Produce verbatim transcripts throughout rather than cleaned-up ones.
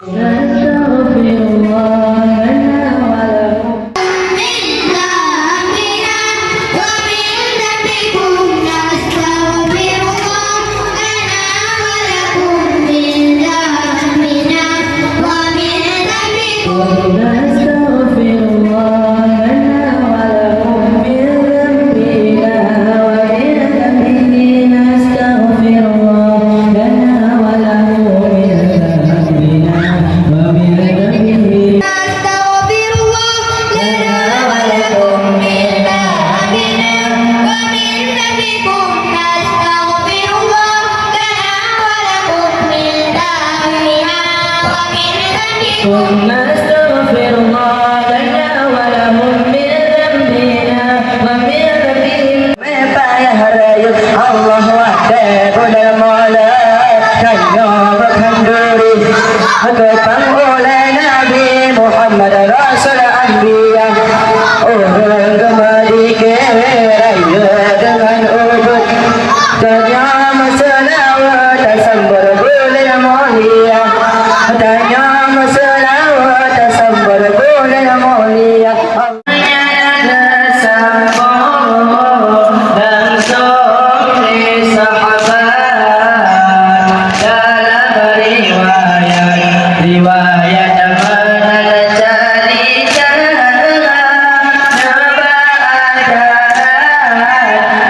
أستغفر الله لنا ولكم. من ذنبنا ومن ذنبكم نستغفر الله لنا ولكم من ذنبنا ومن ذنبكم. نستغفر الله لنا ولكم من ذنبنا ومن ذنبه نستغفر الله لنا ولكم من ذنبنا ومن ذنبه نستغفر الله لنا ولكم من ذنبنا ومن ذنبكم نستغفر الله لنا ولكم من ذنبنا ومن ذنبكم نستغفر الله لنا ولهم من ذنبنا ومن ذنبهم. Meupayoh rayeuk Allah watèe buleuen Maulud, tanyoe beukhanduri, geupang ulèe Nabi Muhammad Rasul Anbiya. Ureueng geumeulikèe rayeuk deungon ubit, tanyoe meuseulaweuet tasambot buleuen mulia, tanyoe meuseulaweuet tasambot buleuen mulia. Langsung lé sahabat dalam riwayat, riwayat meunan carita, neuba ajaran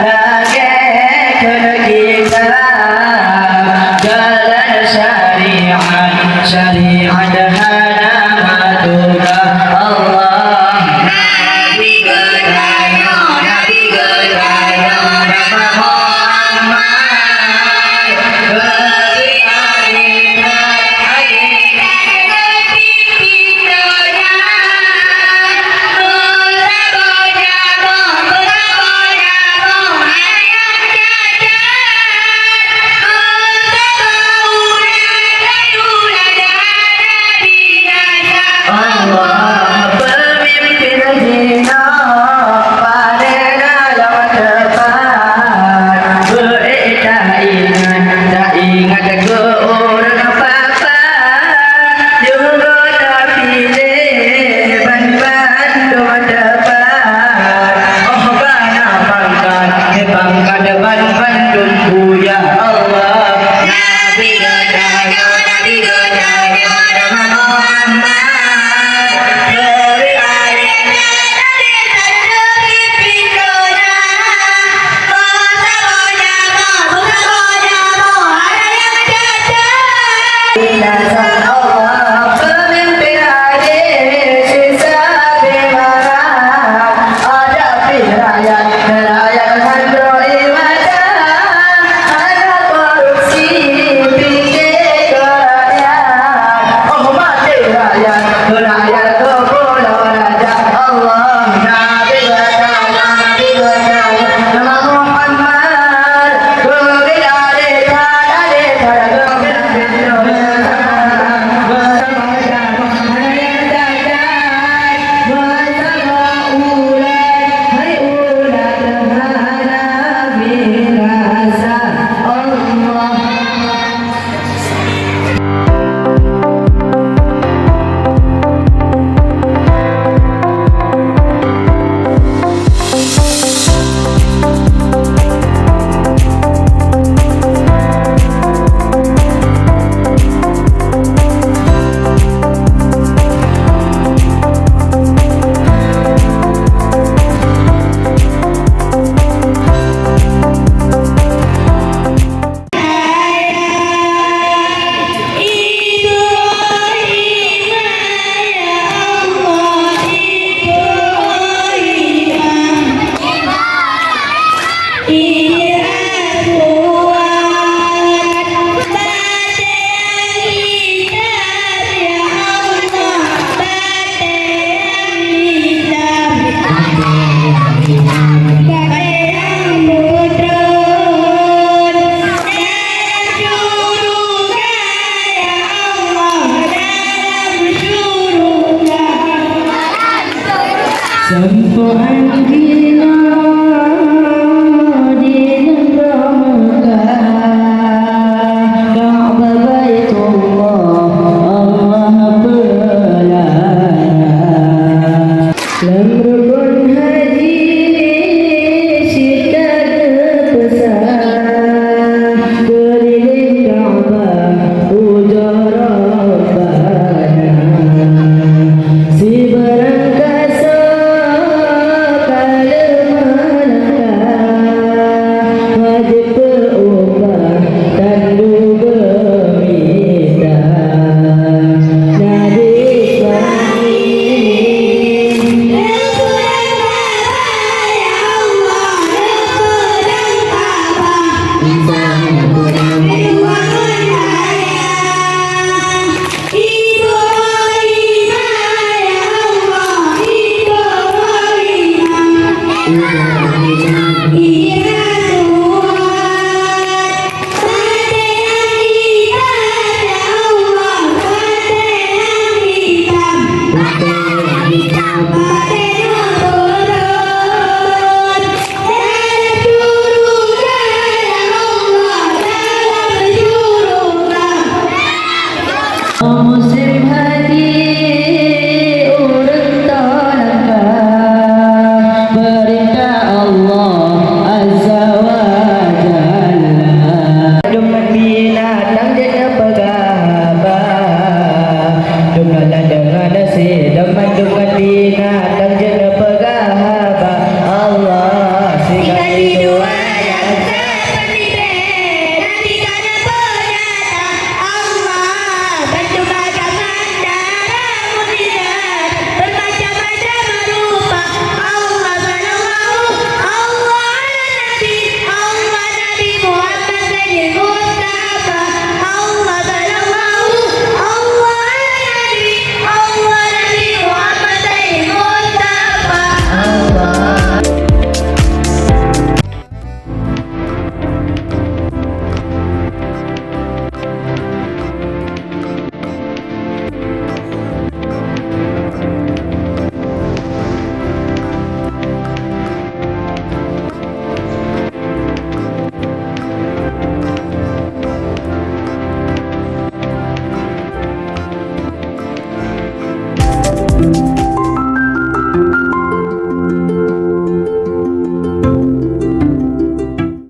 lagèe keu kitab, jalan syariat, syariat hana meutuka Allah. Nabi geutanyoe, Nabi geutanyoe, Nabi Muhammad. Allah peumimpin jinoe, padahai lam teumpat. Beu ék taingat, taingat keu ureueng papan. Jeuet tapiléh ban bandum teumpat. Oh, bana pangkat, pangkat ban bandum buya Allah. Nabi geutanyoe, Nabi geutanyoe, Muhammad. Peumimpin adé sisa bimarat, adak pih rakyat, rakyat hanjô ibadat, hana korupsi, pike keu rakyat. Oh, maté rakyat, rakyat keu pulo raja. Allah, Nabi geutanyoe, Nabi geutanyoe, Nabi Muhammad. Keu geutanyoe, geutanyoe, geutanyoe. Seumpôk ginoe di nanggroe Meukah, Ka'bah Baitullah Allah peulara. Lam rukon haji cit ka geupeusah, keulileng Ka'bah ujoe Rabbana. Sibarang kasoe ka lheueh meulangkah, wajéb peuupah tandu geumita. Nabi Ismail.